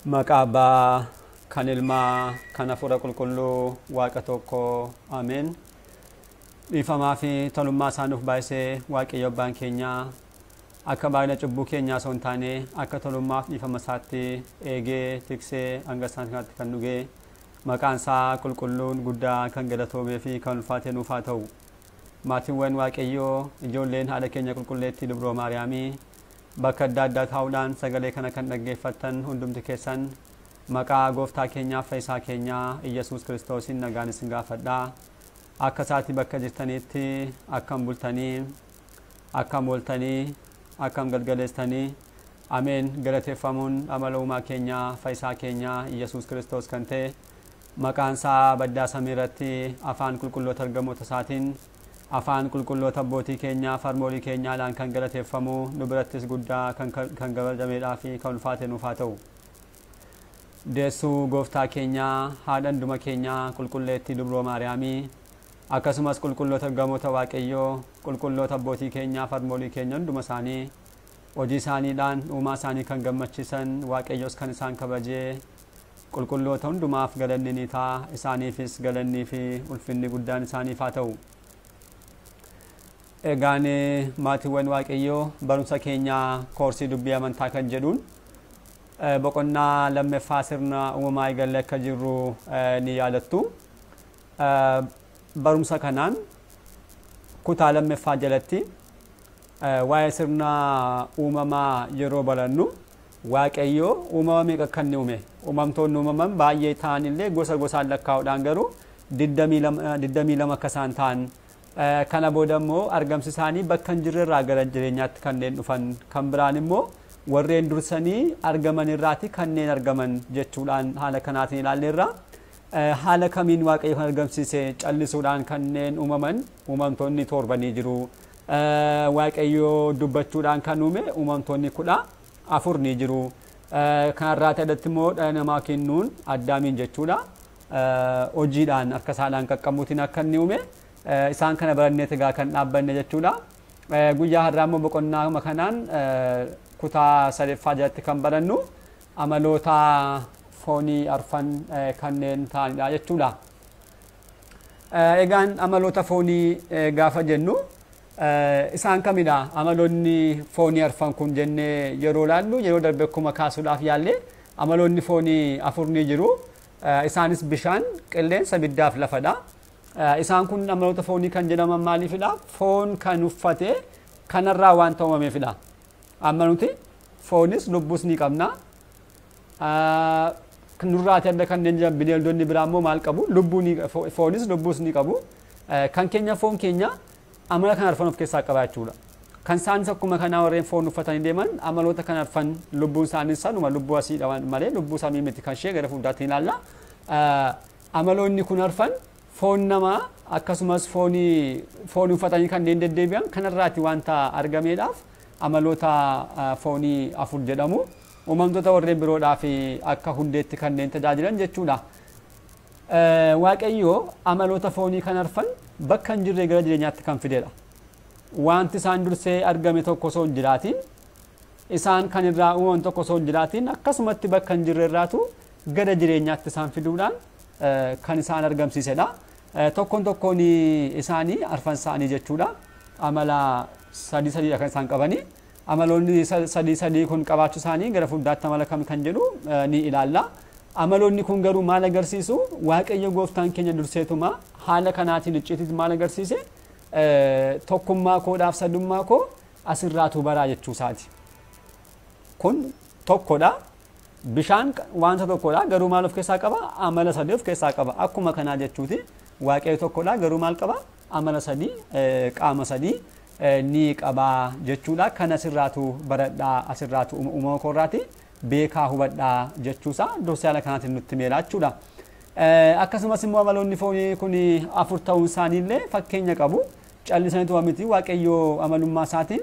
Maqaa Abbaa kan Ilmaa kan Hafuura Qulqulluu Waaqa tokko Ameen. Dhiifamaa fi tolummaa isaa nuuf baay'isee Waaqayyo Abbaan keenya akka baay'ina cubbuu keenyaa osoo hin taane akka tolummaaf dhiifama isaatti eegee tiksee hanga isaan kanatti kan dhugee maqaan isaa qulqulluun guddaa kan galatoomee fi kan ulfaatee nuuf haa ta'u. Maatiiwwan Waaqayyoo ijoolleen haadha keenya qulqulleettii Dubroo Maariyaamii bakka adda addaa taa'uudhaan sagalee kana kan dhaggeeffattan hundumti keessan maqaa gooftaa keenyaaf fayyisaa keenyaa Iyyasuus Kiristoosiin nagaan isin gaafadhaa. Akka isaatti bakka jirtanitti akkam bultanii, akkam ooltanii, akkam galgaleessitanii, ameen. Galateeffamuun amala uumaa keenyaa fayyisaa keenyaa Iyyasuus Kiristoos kan ta'e maqaan isaa baddaa samii irratti afaan qulqulloota ergamoota isaatiin afaan qulqulloota abbootii keenyaa farmoolii keenyaadhaan kan galateeffamu nu birattis guddaa kan kabajameedhaa fi kan ulfaate nuuf haa ta'u. Deessuu gooftaa keenyaa haadha hunduma keenyaa qulqulleettii Dubroo Maariyaamii akkasumas qulqulloota ergamoota Waaqayyoo qulqulloota abbootii keenyaa farmoolii keenya hunduma isaanii hojii isaaniidhaan uumaa isaanii kan gammachiisan Waaqayyoos kan isaan kabajee qulqulloota hundumaaf galanni ni ta'a, isaaniifis galannii fi ulfinni guddaan isaaniif haa ta'u. Egaan maatiiwwan Waaqayyoo barumsa keenyaa koorsii dubbii amantaa kan jedhuun boqonnaa lammaffaa sirna uumamaa eegalee akka jirru ni yaadattu. Barumsa kanaan kutaa lammaffaa jalatti waa'ee sirna uumamaa yeroo barannu Waaqayyoo uumama meeqa kan inni uume? Uumamtoonni uumaman baay'ee ta'anillee gosa gosaan lakkaa'uudhaan garuu 22 akka isaan ta'an kana booda immoo argamsi isaanii bakka hin jirre irraa gara jireenyaatti kanneen dhufan kan biraan immoo warreen dursanii argaman irraati kanneen argaman jechuudhaan haala kanaatiin ilaalleerra. Haala kamiin Waaqayyo kan argamsiise callisuudhaan kanneen uumaman uumamtoonni torbanii jiru. Waaqayyo dubbachuudhaan kan uume uumamtoonni 14 ni jiru. Kanarraa addatti immoo dhala namaa kennuun Addaamiin jechuudha. Hojiidhaan harka isaadhaan qaqqabuutiin akka inni uume isaan kana baranneet egaa kan dhaabbanne jechuudha. Guyyaa har'aa immoo boqonnaa kanaan kutaa sadaffaa jalatti kan barannu amaloota foonii arfan kanneen ta'anidha jechuudha. Egaan amaloota foonii gaafa jennu isaan kamidha? Amaloonni foonii arfan kun jennee yeroo laallu yeroo darbe akkuma kaasuudhaaf yaalle amaloonni foonii afur ni jiru. Isaanis bishaan, qilleensa, ibiddaaf lafadha. Isaan kun amaloota foonii kan jedhaman maaliifidha? Foon kan uffate kanarraa waan uumameefidha. Amma nuti foonis lubbuus ni qabna. Nurraati adda kanneen jiran bineeldonni biraa immoo maal qabu? Lubbuu ni foonis lubbuus ni qabu. Kan keenya foon keenya amala kan arfan of keessaa qaba jechuudha. Kan isaanis akkuma kanaa warreen foon uffatanii deeman amaloota kan arfan lubbuun isaanii sanuma lubbuu asiidha malee lubbuu samii miti kan ishee gara fuulduraatti ilaalla. Amaloonni kun arfan foon namaa akkasumas foon uffatanii kanneen deddeebi'an kanarraati wanta argameedhaaf amaloota foonii afur jedhamu. Uumamtoota warreen biroodhaaf akka hundeetti kanneen tajaajilan jechuudha. Waaqayyo amaloota foonii kan arfan bakka hin jirre gara jireenyaatti kan fidedha. Wanti isaan dursee argame tokko osoo hin jiraatiin isaan kan irraa uumaman tokko osoo hin jiraatiin akkasumatti bakka hin jirre irraatu gara jireenyaatti isaan fiduudhaan kan isaan argamsiisedha. Tokkoon tokkoon isaanii arfan isaanii jechuudha. Amala sadii sadiidha kan isaan qabanii. Amaloonni sadii sadii kun qabaachuu isaanii gara fuulduraatti amala kam kan jedhu ni ilaalla. Amaloonni kun garuu maal agarsiisu? Waaqayyo gooftaan keenya durseetuma haala kanaatiin icciitiitti maal agarsiise? Tokkummaa koodhaaf sadummaa koo asirraatu baraa jechuu isaati. Kun tokkodha. Bishaan wanta tokkodha garuu maal of keessaa qaba? Amala sadii of keessaa qaba. Akkuma kanaa jechuuti. Waaqayyo tokkodha garuu maal qaba? Amala sadii, qaama sadii ni qaba jechuudha. Kan asirraatu baradhaa, asirraatu uumama koorraati beekaa hubadhaa jechuusaa dursee haala kanaatiin nutti meera jechuudha. Akkasumas immoo amaloonni foonii kun afur ta'uun isaaniillee fakkeenya qabu. Callisaniitu miti Waaqayyo amalummaa isaatiin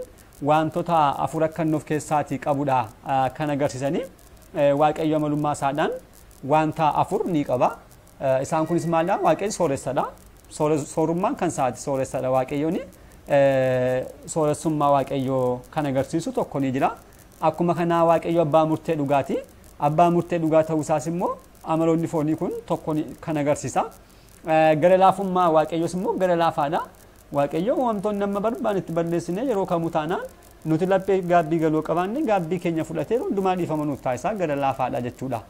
wantoota afur akka inni of keessaatii qabudha kan agarsiisanii. Waaqayyo amalummaa isaadhaan wanta afur ni qaba. Isaan kunis maalidha? Waaqayyo sooressadha. Soorummaan kan isaati sooressadha Waaqayyooni. Sooressummaa Waaqayyoo kan agarsiisu tokko ni jira. Akkuma kanaa Waaqayyo abbaa murtee dhugaati. Abbaa murtee dhugaa ta'uusaas immoo amaloonni foonii kun tokko kan agarsiisa. Gara laafummaa Waaqayyoos immoo gara laafaadha. Waaqayyo uumamtoonni nama barbaan itti balleessine yeroo kamuu taanaan nuti laphee gaabbii galoo qabaanne gaabbii keenya fudhatee hundumaa dhiifama nuuf taasisa gara laafaadha jechuudha.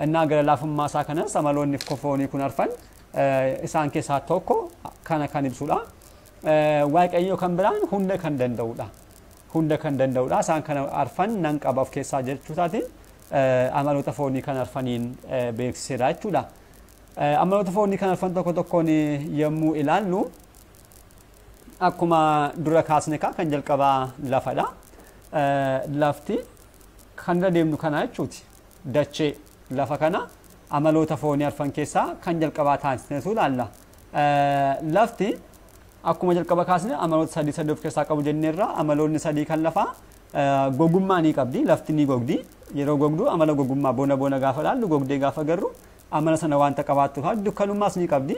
Innaa gara laafummaa isaa kanas amaloonni foonii kun arfan isaan keessaa tokko kana kan ibsudha. Waaqayyo kan biraan hunda kan danda'udha. Hunda kan danda'udha. Isaan kana arfan nan qaba of keessaa jechuu isaatiin amaloota foonii kan arfaniin beeksiseera jechuudha. Amaloota foonii kan arfan tokko tokkoon yommuu ilaallu akkuma dura kaasne kan jalqabaa lafadha. Lafti kan irra deemnu kana jechuuti. Dachee lafa kana amaloota foonii arfan keessaa kan jalqabaa taasisnetu ilaalla. Lafti akkuma jalqaba kaasne amaloota sadii sadii of keessaa qabu jenneerra. Amaloonni sadii kan lafaa gogummaa ni qabdi. Lafti ni gogdi. Yeroo gogdu amala gogummaa bona bona gaafa ilaallu gogdee gaafa garru amala sana wanta qabaattu dukkanummaas ni qabdi.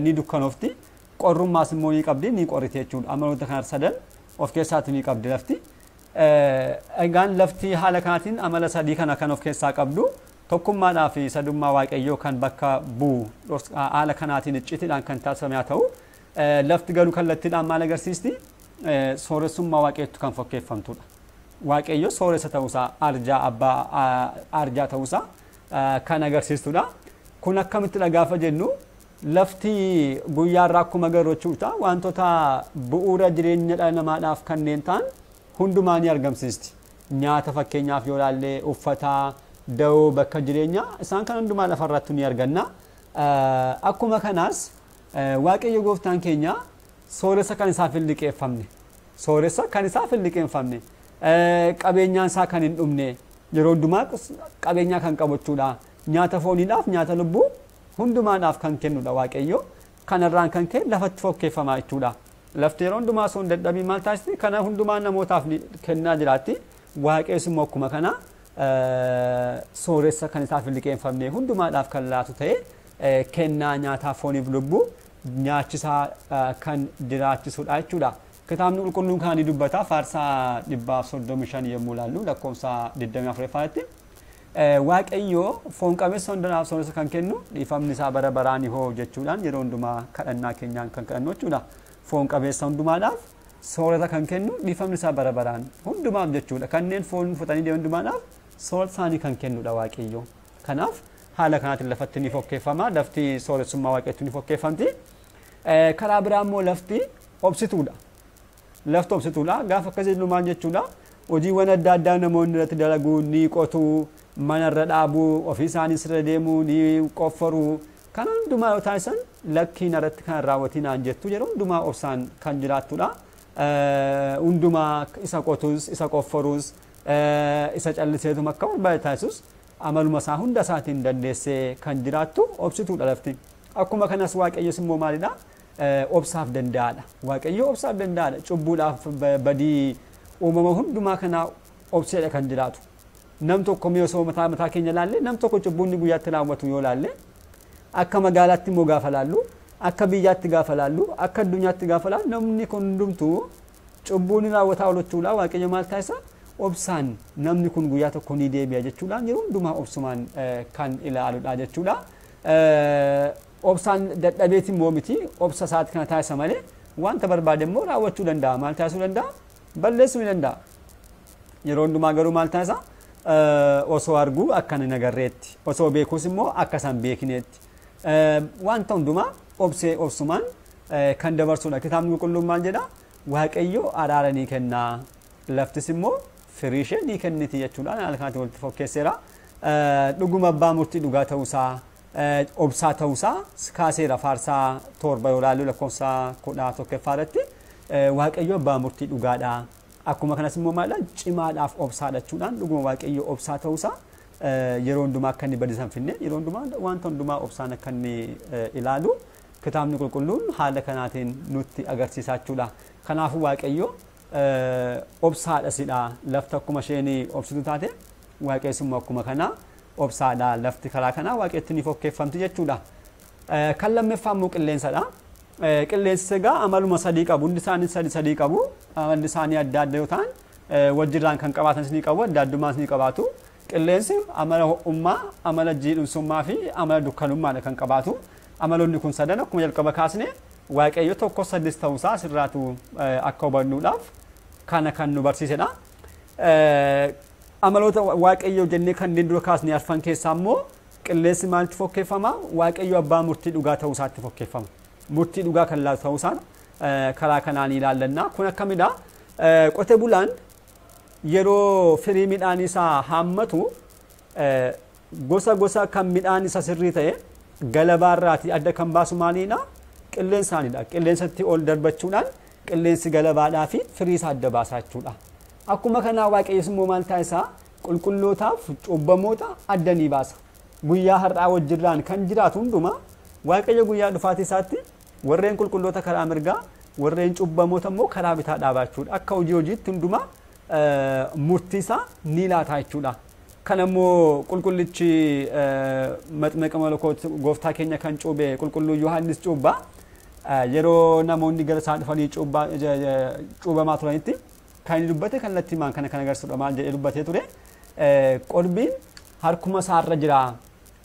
Ni dukkanoofti. Qorrummaas immoo ni qabdi, ni qorriti jechuudha. Amaloota kana sadan of keessaatti ni qabdi lafti. Egaan lafti haala kanaatiin amala sadii kana kan of keessaa qabdu tokkummaadhaa fi sadummaa Waaqayyoo kan bakka bu'u haala kanaatiin iccitiidhaan kan taasifame haa ta'u, lafti garuu kallattiidhaan maal agarsiisti? Sooressummaa Waaqayyootti kan fakkeeffamtudha. Waaqayyo sooressa ta'uusaa, arjaa abbaa arjaa ta'uusaa kan agarsiistudha. Kun akkamittidha gaafa jennu lafti guyyaarraa akkuma agarru jechuudha wantoota bu'uura jireenya dhala namaadhaaf kanneen ta'an hundumaa ni argamsiisti. Nyaata fakkeenyaaf yoo ilaalle, uffata, dawoo, bakka jireenyaa isaan kan hundumaa lafarratti ni arganna. Akkuma kanaas Waaqayyo gooftaan keenya sooressa kan isaaf hin liqeeffamne, sooressa kan isaaf hin liqeeffamne, qabeenyaan isaa kan hin dhumne, yeroo hundumaa qabeenyaa kan qabu jechuudha. Nyaata fooniidhaaf, nyaata lubbuu hundumaadhaaf kan kennudha Waaqayyo. Kanarraan kan ka'e lafatti fokkeeffamaa jechuudha. Lafti yeroo hundumaa osoo hin dadhabiin maal taasisti? Kana hundumaa namootaaf kennaa jiraatti. Waaqayyos immoo akkuma kana sooressa kan isaaf hin liqeeffamne hundumaadhaaf kan laatu ta'e kennaa nyaataa fooniif lubbuu nyaachisaa kan jiraachisudha jechuudha. Kitaabni qulqulluun kana ni dubbata. Faarsaa 135 yommuu ilaallu lakkoofsa 24ffaatti. Waaqayyo foon qabeessa hundumaaf sooressa kan kennu dhiifamni isaa bara baraan hoo jechuudhaan yeroo hundumaa kadhannaa keenyaan kan kadhannu jechuudha. Foon qabeessa hundumaadhaaf soorata kan kennu dhiifamni isaa bara baraan hundumaaf jechuudha. Kanneen foon uffatanii deeman hundumaadhaaf soorata isaanii kan kennudha Waaqayyo. Kanaaf haala kanaatiin lafatti ni fokkeeffama. Lafti sooressummaa Waaqayyootti ni fokkeeffamti. Karaa biraa immoo lafti obsituudha. Lafti obsituudha. Gaafa akkas jennu maal jechuudha? Hojiiwwan adda addaa namoonni irratti dalaguu, ni qotuu, manarra dhaabuu, ofii isaanii sirra deemuu, ni qofforuu. Kana hundumaa yoo taasisan lakkiin irratti kan raawwatinaan jettu yeroo hundumaa obsaan kan jiraattudha. Hundumaa isa qotus, isa qofforuus, isa calliseetuma akka barbaade taasisus amaluma isaa hunda isaatiin dandeessee kan jiraattu obsituudha lafti. Akkuma kanas Waaqayyos immoo maalidha? Obsaaf danda'aadha. Waaqayyo obsaaf danda'aadha. Cubbuudhaaf badii uumama hundumaa kanaa obseedha kan jiraatu. Nam tokko mee osoo mataa mataa keenya ilaalle, nam tokko cubbuun guyyaatti raawwatu yoo ilaalle, akka magaalaatti immoo gaafa laallu, akka biyyaatti gaafa laallu, akka addunyaatti gaafa laallu, namni kun hundumtuu cubbuun raawwataa oolchuudha. Waaqayyo maal taasisa? Obsaan namni kun guyyaa tokko ni deebi'a jechuudhaan yeroo hundumaa obsumaan kan ilaaludha jechuudha. Obsaan dadhabeeti immoo miti, obsa isaatti kana taasisa malee wanta barbaade immoo raawwachuu danda'a. Maal taasisuu danda'a? Balleessuu ni danda'a. Yeroo hundumaa garuu maal taasisa? Osoo arguu akka hin agarreetti, osoo beekuus immoo akka isaan beekneetti. Wanta hundumaa obsee obsumaan kan dabarsudha. Kitaabni qulqulluun maal jedha? Waaqayyo araara ni kenna, laftis immoo firii ishee ni kenniti jechuudhaan haala kanaatiin walitti fokkeesseera. Dhuguma abbaa murtii dhugaa ta'uusaa, obsaa ta'uusaa kaaseera. Faarsaa 7 yoo ilaallu lakkoofsa 11ffaa irratti Waaqayyo abbaa murtii dhugaadha. Akkuma kanas immoo maalidha? Cimaadhaaf obsaadha jechuudhaan dhuguma Waaqayyo obsaa ta'uusaa yeroo hundumaa akka inni badiisa hin finne, yeroo hundumaa wanta hundumaa obsaan akka inni ilaalu kitaabni qulqulluun haala kanaatiin nutti agarsiisaa jechuudha. Kanaafuu Waaqayyo obsaadha sidha. Lafti akkuma isheen obsitu taate Waaqayyos immoo akkuma kana obsaadha. Lafti karaa kanaa Waaqayyotti ni fokkeeffamti jechuudha. Kan lammaffaa immoo qilleensadha. Qilleensi egaa amaluma sadii qabu. Hundi isaanii sadii sadii qabu. Amalli isaanii adda adda yoo ta'an wajjirraan kan qabaatanis ni qabu, adda addummaas ni qabaatu. Qilleensi amala ho'ummaa, amala jiidhumsummaa fi amala dukkanummaadha kan qabaatu. Amaloonni kun sadan akkuma jalqaba kaasne Waaqayyo tokko sadis ta'uusaa asirraatu akka hubannuudhaaf kana kan nu barsiisedha. Amaloota Waaqayyo jennee kanneen dura kaasne arfan keessaa immoo qilleensi maalitti fokkeeffama? Waaqayyo abbaa murtii dhugaa ta'uusaatti fokkeeffama. Murtii dhugaa kan laatu ta'uusaa karaa kanaan ilaallanna. Kun akkamidha? Qote bulaan yeroo firii midhaan isaa haammatu gosa gosa kan midhaan isa sirrii ta'e galabaarraatii adda kan baasu maaliidha? Qilleensaanidha. Qilleensatti ol darbachuudhaan qilleensi galabaadhaa fi firii isaa adda baasaa jechuudha. Akkuma kanaa Waaqayyos immoo maal taasisaa? Qulqullootaaf cubbamoota adda ni baasa. Guyyaa har'aa wajjirraan kan jiraatu hundumaa Waaqayyo guyyaa dhufaatii isaatti warreen qulqulloota karaa mirgaa, warreen cubbamoota immoo karaa bitaa dhaabaa jechuudha. Akka hojii hojiitti hundumaa murtii isaa ni laata jechuudha. Kana immoo qulqullichi Maxmaqa Malakoot gooftaa keenya kan cuube qulqulluu Yohaannis cuubbaa yeroo namoonni gara isaa dhufanii cuubamaa turanitti kan inni dubbate kallattiimaan kana kan agarsiisudha. Maal jedhee dubbatee ture? Qorbiin harkuma isaarra jira.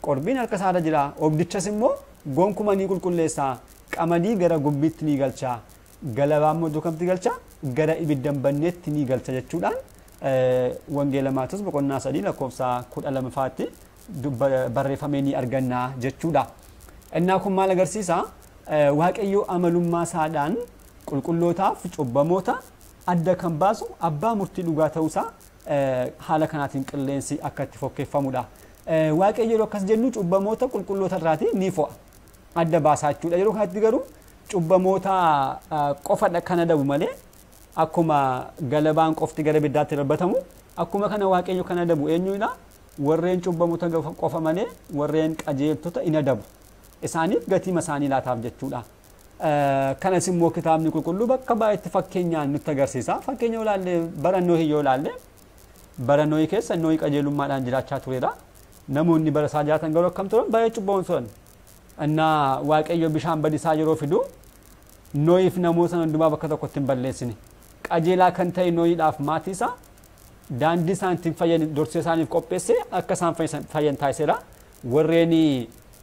Qorbiin harka isaarra jira. Obdichas immoo gonkuma ni qulqulleessa. Qamadii gara gubbiitti ni galcha. Galabaa immoo dukamtti galcha. Gara ibidda hin banneetti ni galcha jechuudhaan Wangeela Maatewos boqonnaa 3 lakkoofsa 12 faatti barreeffamee ni arganna jechuudha. Innaa kun maal agarsiisa? Waaqayyo amalummaa isaadhaan qulqullootaaf cubbamoota adda kan baasu abbaa murtii dhugaa ta'uusaa haala kanaatiin qilleensi akka itti fokkeeffamudha. Waaqayyo yeroo akkas jennu cubbamoota qulqulloota irraatii ni fo'a. Adda baasaa jechuudha. Yeroo kanatti garuu cubbamoota qofadha kan adabu malee akkuma galabaan qofti gara ibiddaatti darbatamu akkuma kana Waaqayyo kan adabu eenyudha? Warreen cubbamoota qofa malee warreen qajeeltota in adabu. Isaaniif gatii isaanii laataaf jechuudha. Kanas immoo kitaabni qulqulluu bakka baay'eetti fakkeenyaan nutti agarsiisa. Fakkeenya yoo ilaalle bara Nohii yoo ilaalle bara Nohii keessa Nohii qajeelummaadhaan jiraachaa turedha. Namoonni bara isaa jiraatan garuu akkam turan? Baay'ee cubbamoon turan. Innaa Waaqayyo bishaan badisaa yeroo fidu Nohiif namoota hundumaa bakka tokkotti hin balleessine. Qajeelaa kan ta'e Nohiidhaaf maatii isaa daandii isaan ittiin fayyan dursee isaaniif qopheesse akka isaan fayyan taasiseera. Warreen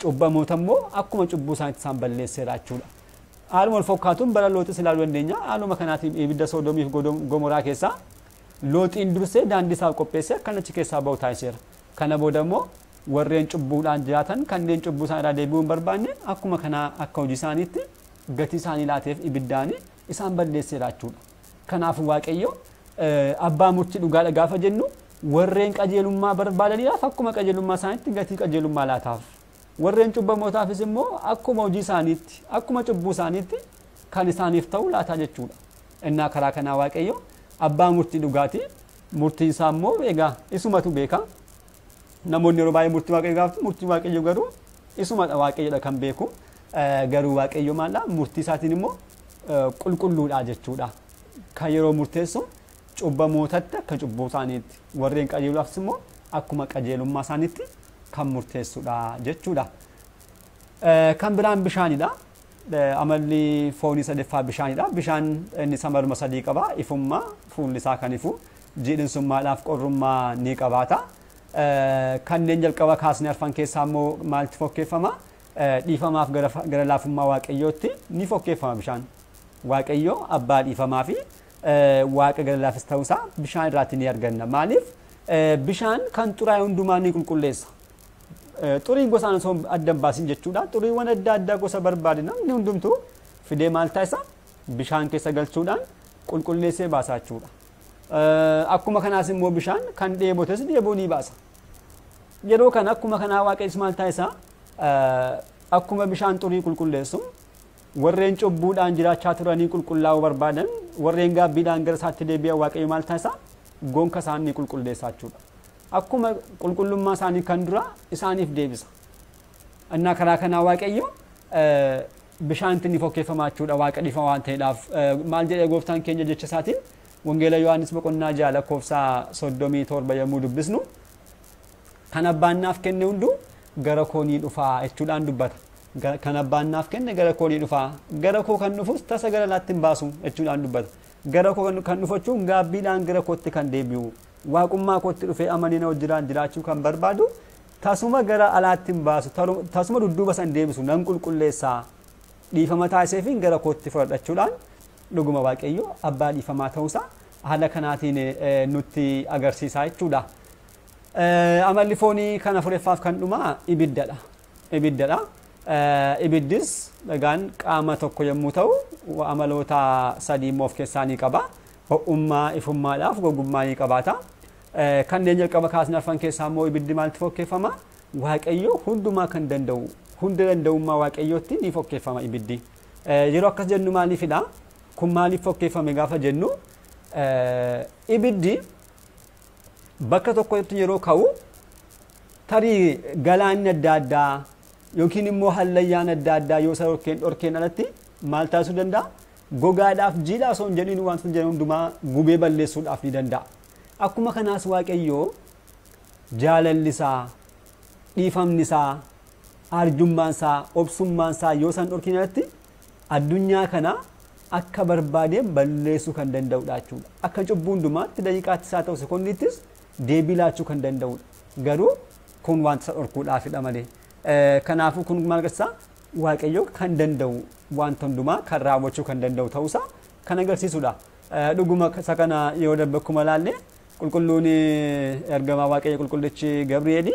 cubbamoota immoo akkuma cubbuu isaaniitti isaan balleesseera jechuudha. Haaluma wal fakkaatuun bara Looxis ilaaluu dandeenya. Haaluma kanaatiin ibidda Soodomiif Gomoraa keessaa Looxiin dursee daandii isaaf qopheesse akka achi keessaa ba'u taasiseera. Kana booda immoo warreen cubbuudhaan jiraatan kanneen cubbuu isaan irraa deebi'uu hin barbaanne akkuma kanaa akka hojii isaaniitti gatii isaanii laateef ibiddaan isaan balleesseera jechuudha. Kanaafuu Waaqayyo abbaa murtii dhugaadha gaafa jennu warreen qajeelummaa barbaadaniidhaaf akkuma qajeelummaa isaaniitti gatii qajeelummaa laataaf. Warreen cubbamootaafis immoo akkuma hojii isaaniitti akkuma cubbuu isaaniitti kan isaaniif ta'u laataa jechuudha. Innaa karaa kanaa Waaqayyo abbaa murtii dhugaati. Murtiin isaa immoo egaa isumatu beeka. Namoonni yeroo baay'ee murtii Waaqayyo gaafatu, murtii Waaqayyo garuu isumadha, Waaqayyodha kan beeku. Garuu Waaqayyo maaldha? Murtii isaatiin immoo qulqulluudha jechuudha. Kan yeroo murteessu cubbamootatti akka cubbuu isaaniitti, warreen qajeeluudhaafis immoo akkuma qajeelummaa isaaniitti kan murteessudha jechuudha. Kan biraan bishaanidha. Amalli foonii sadaffaa bishaanidha. Bishaan inni samaruma sadii qaba. Ifummaa, fuulli isaa kan ifu, jiidhinsummaadhaaf qorrummaa ni qabaata. Kanneen jalqaba kaasne arfan keessaa immoo maalti fokkeeffama? Dhiifamaaf gara laafummaa Waaqayyootti ni fokkeeffama bishaan. Waaqayyo abbaa dhiifamaa fi waaqa gara laafis ta'uusaa bishaan irraatti ni arganna. Maaliif? Bishaan kan xuraa'e hundumaa ni qulqulleessa. Xurii gosaan osoo adda hin baasin jechuudha. Xuriiwwan adda addaa gosa barbaade namni hundumtuu fidee maal taasisa? Bishaan keessa galchuudhaan qulqulleessee baasa jechuudha. Akkuma kanaas immoo bishaan kan dheebotes dheebuu ni baasa. Yeroo kana akkuma kanaa Waaqayyos maal taasisa? Akkuma bishaan xurii qulqulleessu warreen cubbuudhaan jiraachaa turanii qulqullaa'uu barbaadan warreen gaabbiidhaan gara isaatti deebi'an Waaqayyo maal taasisa? Gonka isaanii qulqulleessa jechuudha. Akkuma qulqullummaa isaanii kan dura isaaniif deebisa. Innaa karaa kanaa Waaqayyo bishaanti ni fokkeeffama jechuudha. Waaqa dhiifama waan ta'eedhaaf. Maal jedhee gooftaan keenya jecha isaatiin Wangeela Yohaannis boqonnaa 6 lakkoofsa 37 yommuu dubbisnu kan abbaan naaf kenne hunduu gara koo ni dhufa jechuudhaan dubbata. Kan abbaan naaf kenne gara koo ni dhufa. Gara koo kan dhufus tasa gara laatti hin baasu jechuudhaan dubbata. Gara koo kan dhufu jechuun gaabbiidhaan gara kootti kan deebi'u. Waaqummaa kootti dhufee amanee na wajjin jiraachuu kan barbaadu tasuma gara alaatti hin baasu, tasuma dudduuba san deebisu, nan qulqulleessaa dhiifama taasisee fi gara kootti fudhadhachuudhaan dhuguma Waaqayyo abbaa dhiifamaa ta'uusaa haala kanaatiin nutti agarsiisaa jechuudha. Amalli foonii kan afureffaaf kan dhumaa ibiddadha. Ibiddadha. Ibiddis dhagaan qaama tokko yommuu ta'u amaloota sadii immoo of keessaa ni qaba. Ho'ummaa, ifummaadhaaf gogummaa ni qabaata. Kanneen jalqaba kaasne arfan keessaa immoo ibiddi maaltti fokkeeffama? Waaqayyo hundumaa kan danda'u, hunda danda'ummaa Waaqayyootti ni fokkeeffama ibiddi. Yeroo akkas jennu maaliifidha? Kun maaliif fokkeeffame gaafa jennu ibiddi bakka tokkotti yeroo ka'u tarii galaanni adda addaa yookiin immoo hallayyaan adda addaa yoo isa dhorkeen alatti maal taasisuu danda'a? Gogaadhaaf jiidhaa osoo hin jedhiin wantoota jedhan hundumaa gubee balleessuudhaaf ni danda'a. Akkuma kanaas Waaqayyoo jaalalli isaa, dhiifamni isaa, arjummaan isaa, obsummaan isaa yoo isaan dhorkiin alatti addunyaa kana akka barbaadeen balleessuu kan danda'udha jechuudha. Akka cubbuu hundumaatti daqiiqaatti isaa ta'u sekoondiittis deebii laachuu kan danda'udha. Garuu kun wanta isa dhorkuudhaafidha malee. Kanaafuu kun maal agarsiisa? Waaqayyo kan danda'u wanta hundumaa kan raawwachuu kan danda'u ta'uusaa kan agarsiisudha. Dhuguma isa kana yoo darbe akkuma ilaalle qulqulluun ergamaa Waaqayyo qulqullichi Gabri'eeli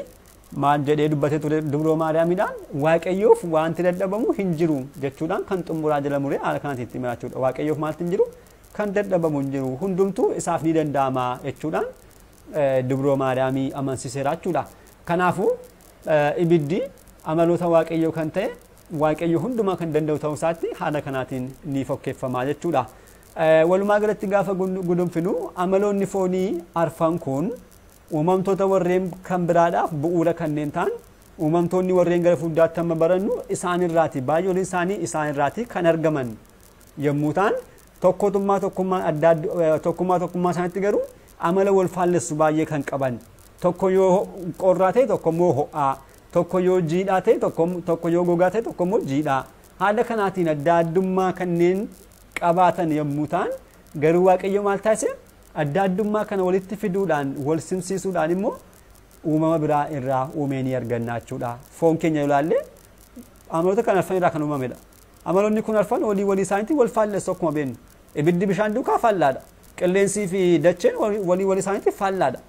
maal jedhee dubbatee ture dubroo Maariyaamiidhaan Waaqayyoof wanti dadhabamu hin jiru jechuudhaan kan xumuraa jala muree haala kanaatiin itti hima jechuudha. Waaqayyoof maalti hin jiru? Kan dadhabamu hin jiru. Hundumtuu isaaf ni danda'ama jechuudhaan dubroo Maariyaamii amansiiseera jechuudha. Kanaafuu ibiddi amaloota Waaqayyoo kan ta'e Waaqayyo hundumaa kan danda'u ta'uu isaatti haala kanaatiin ni fokkeeffama jechuudha. Walumaa galatti gaafa gudunfinu amaloonni foonii arfan kun uumamtoota warreen kan biraadhaaf bu'uura kanneen ta'an uumamtoonni warreen gara fuulduraatti amma barannu isaanirraati baay'een isaanii isaanirraati kan argaman yommuu ta'an tokkummaa tokkummaa isaaniitti garuu amala wal faallessu baay'ee kan qaban tokko yoo qorraa ta'e tokko immoo ho'aa tokko yoo jiidhaa ta'e tokko yoo gogaa ta'e tokko immoo jiidhaa haala kanaatiin adda addummaa kanneen qabaatan yommuu ta'an garuu Waaqayyo maal taasise adda addummaa kana walitti fiduudhaan wal simsiisuudhaan immoo uumama biraa irraa uumee ni arganna jechuudha. Foon keenya yoo ilaalle amaloota kan arfan irraa kan uumamedha. Amaloonni kun arfan walii walii isaaniitiin wal faallessu akkuma beeknu. Ibiddi bishaan duukaa faallaadha. Qilleensii fi dacheen walii walii isaaniitiin faallaadha.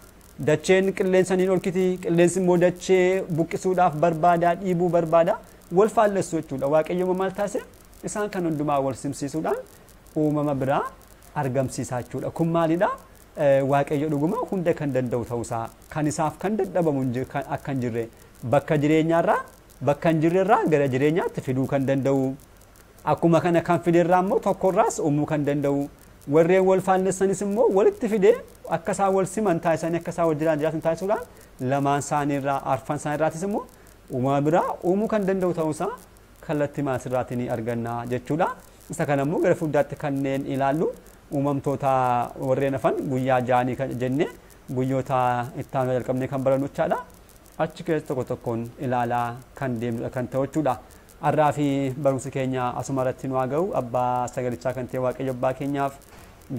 Dacheen qilleensa ni dhorkiti, qilleensi immoo dachee buqqisuudhaaf barbaada, dhiibuu barbaada. Wal faallessu jechuudha. Waaqayyo maal taasise? Isaan kan hundumaa wal simsiisuudhaan uumama biraa argamsiisaa jechuudha. Kun maalidha? Waaqayyo dhuguma hunda kan danda'u ta'uusaa kan isaaf kan dadhabamu akka hin jirre bakka jireenyaarraa bakka hin jirrerraa gara jireenyaatti fiduu kan danda'u akkuma kana kan fiderraa immoo tokkorraas uumuu kan danda'u warreen wal faallessanis immoo walitti fidee akka isaan wal siman taasisanii akka isaan wal jiraatan taasisuudhaan lamaan isaaniirraa arfan isaaniirraatis immoo uumama biraa uumuu kan danda'u ta'uusaa kallattii maasirraatiin ni arganna jechuudha. Isa kana immoo gara fuulduraatti kanneen ilaallu uumamtoota warreen hafan guyyaa ja'anii kan jenne guyyoota itti aanu jalqabnee kan barannu jechaadha. Achi keessa tokko tokkoon ilaalaa kan deemnudha kan ta'u jechuudha. Har'aa fi barumsi keenya asuma irratti nu haa ga'u. Abbaa sagalichaa kan ta'e Waaqayyo abbaa keenyaaf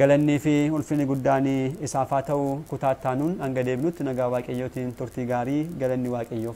galannii fi ulfinni guddaan isaaf haa ta'u. Kutaa itti aanuun hanga deebinutti nagaa Waaqayyootiin turtii gaarii galanni Waaqayyoof.